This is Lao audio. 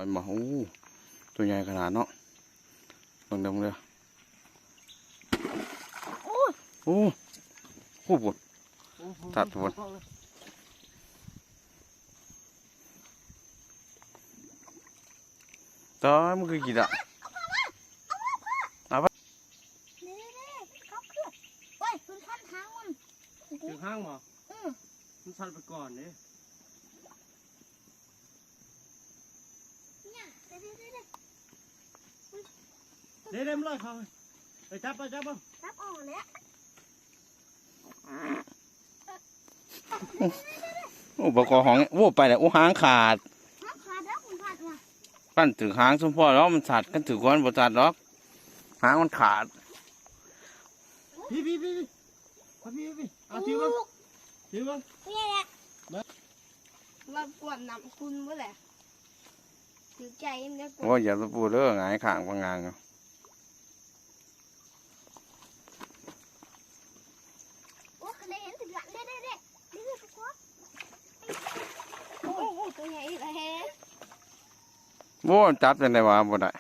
ເຫັນບໍ່? ໂອ້ ຕົວໃຫຍ່ຂະໜາດເນາະ. ເບິ່ງເດີ ເບິ່ງເດີ. ໂອ້ ໂອ້ ພຸ້ນ ຕັດພຸ້ນ. ຕາຍ ມັນຄືຂີ້ດາ. ເອົາໄປ ນີ້ໆໆ ເຂົາຄື ໂອ້ຍ ເພິ່ນຄັນຫາງມັນ. ຖືກຫາງບໍ່? ເອີ ມັນສັດໄປກ່ອນເດ້. ເດ້ໆໆໆ ເດ້ໆ ມັນລອຍເຂົ້າ. ໄປຈັບ ໄປຈັບເບິ່ງ ຈັບອອກແລ້ວ. ໂອ້ ບໍ່ກໍຫ້ອງ ໂອ້ ໄປແລ້ວ. ໂອ້ ຫາງຂາດ ຫາງຂາດແລ້ວ. ມັນພັດວ່າ ມັນຖືກຫາງສົມພໍແລ້ວ ມັນສັດ. ຄັນຖືກຄົນບໍ່ສັດດອກ ຫາງມັນຂາດ. ພີ່ໆໆໆ ເອົາ ຖືເບິ່ງ ຖືເບິ່ງ ນີ້ແຫຼະ. ມາກວດນ້ຳຂຸ່ນບໍ່ແຫຼະ ຖືກໃຈມັນເດ້. ໂອ້ຍ ຢ່າຕະປູເດີ ຫງາຍຂ້າງພັງງາງຢູ່. ໂອ້ ຄັນໄດ້ເຫັນຖືກລະ ເດ້ໆໆ ເດ້ໆ ໂອ້ໂຫ ຕົວໃຫຍ່ອີກແລ້ວ. ໂອ້ ຈັບຈັ່ງໃດວະ ບໍ່ໄດ້.